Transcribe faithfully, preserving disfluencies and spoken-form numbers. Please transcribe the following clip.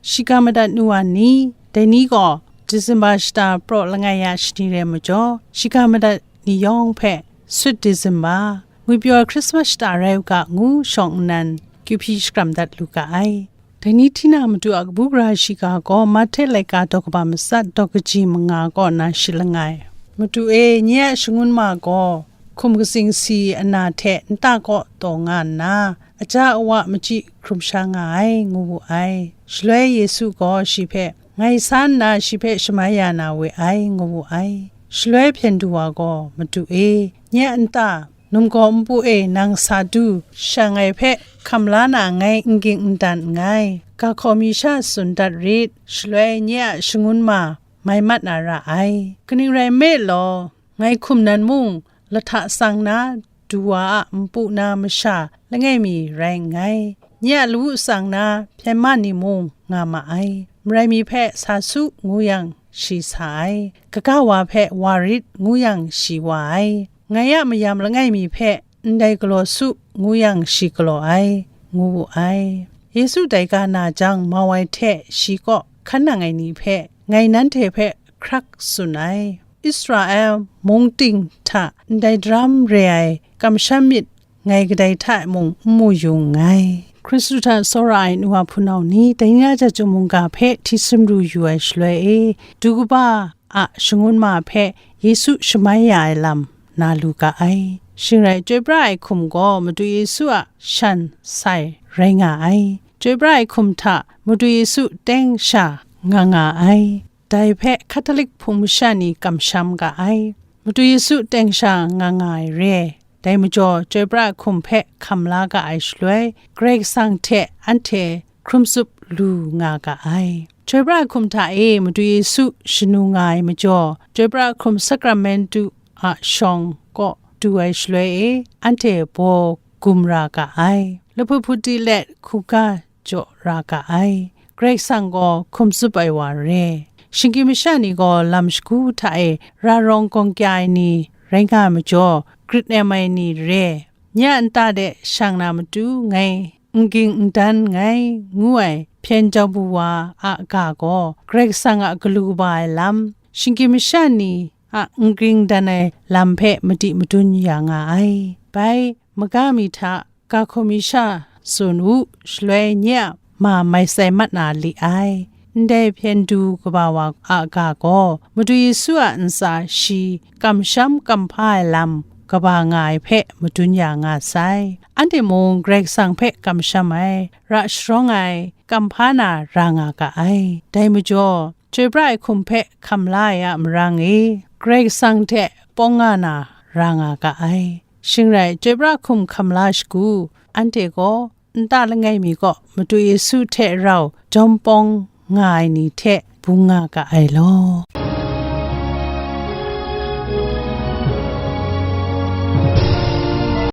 Shiga madat nu wa ni, dai ni gaw Disemba shata praw langai ya shani rai majaw, shiga madat ni yawng hpe sut Disemba, ngwi pyaw ai Hkrismas shata rai u ga, ngu shawng nnan, kyu hpyi shakram dat lu ga ai. Dai ni hti na Madu a kabu gara shiga gaw Mahte laika daw kaba matsat daw kaji manga kaw na shi langai. Madu e, nye a shangun ma gaw hkum katsing si ana hte nta kaw taw nga nna, aja awa machyi hkrum sha nga ai, ngu wu ai. Shaloi Yesu gaw shi hpe, "Ngai sa nna shi hpe shamai ya na we ai," ngu wu ai. Shaloi hpyen du wa gaw, "Madu e, nye a nta, num gaw npu e nang sa du, shang ngai hpe hkam la na ngai n ging n dan nngai. Ga hkaw mi sha tsun dat rit, shaloi nye a shangun ma mai mat na ra ai. Kaning rai nme law, ngai hkum nan mung lahta tsang na du wa a npu na masha langai mi rai nngai. Nye a lawu tsang na hpyen ma ni mung nga ma ai. Marai mi hpe sa su ngu yang, shi sa ai. Kaga wa hpe wa rit ngu yang, shi wa ai. Ngai a mayam langai mi hpe ndai galaw su ngu yang, shi galaw ai, ngu wu ai. Yesu dai ga na jang, mau ai hte shi kaw hkan nang ai ni hpe ngai nanhte hpe hkrak tsun ai. Israel mung ting hta ndai daram re ai kamsham myit ngai kadai hta mung n mu yu nngai. Hkristu hta tsawra ai nu wa hpunau ni, dai ni a chyeju mungga hpe hti sumru yu ai shaloi e, du kaba a shangun ma hpe Yesu shamai ya ai lam na lu ga ai. Shing rai, chyoi pra ai hkum gaw Madu Yesu a shan sai rai nga ai. Chyoi pra ai hkum hta Madu Yesu teng sha nga nga ai. Dai hpe Hkatolik hpung masha ni kamsham ga ai. Madu Yesu teng sha nga nga ai re. Dai majaw, chyoi pra ai hkum hpe hkam la ga ai shaloi, Karai Kasang hte anhte hkrum tsup lu nga ga ai. Chyoi pra ai hkum hta e Madu Yesu shanu nga ai majaw, chyoi pra ai hkum sakramentu a shawng kaw du ai shaloi e, anhte baw gum ra ga ai. Lahput hput di let hkuga jaw ra ga ai. Karai Kasang gaw hkum tsup ai wa re. Shinggyim masha ni gaw lam shagu hta e ra rawng gawng kya ai ni rai nga ai majaw, grit nem ai ni re. Nye a nta de shang na matu ngai n ging n dan nngai, ngu ai hpyen jau bu wa a ga gaw, Karai Kasang a galu kaba ai lam, shinggyim masha ni a n ging dan ai lam hpe madi madun ya nga ai. Bai, maga mi hta, ga hkaw mi sha tsun u, shaloi nye a ma mai sai mat na li ai. Ndai hpyen du kaba wa a ga gaw, Madu Yesu a ntsa shi kamsham kamhpa ai lam kaba nga ai hpe madun ya nga sai. Anhte mung Karai Kasang hpe kamsham ai, ra sharawng ai, kamhpa na ra nga ga ai. Dai majaw, chyoi pra ai hkum hpe hkam la ai a marang e, Karai Kasang hte pawng nga na ra nga ga ai. Shing rai, chyoi pra hkum hkam la shagu, anhte gaw nta langai mi kaw Madu Yesu hte rau jawm pawng nga ai ni hte bung nga ga ai law.